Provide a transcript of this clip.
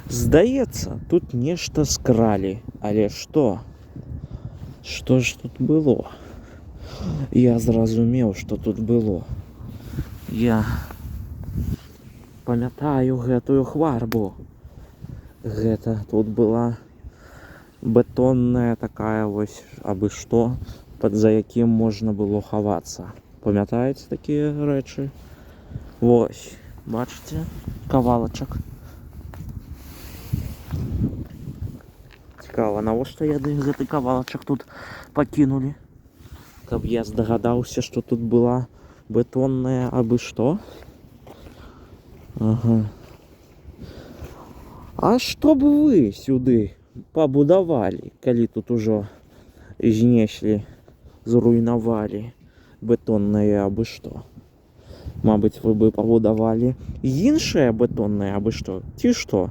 Здаецца, тут нешта скралі, але што? Што ж тут было? Я зразумеў, што тут было. Я памятаю гэтую хварбу. Гэта тут была бетонная такая вось абы што, пад за якім можна было хавацца. Памятаеце такія рэчы? Вось, бачыце, кавалачак. Цікава, навошта яны гэты кавалачак тут пакінулі? Каб я здагадаўся, што тут была бетонная абы што? Ага. А што б вы сюды пабудавалі, калі тут ужо знеслі, зруйнавалі бетоннае абы што? Мабыць, вы бы пабудавалі іншае бетоннае абы што, ці што?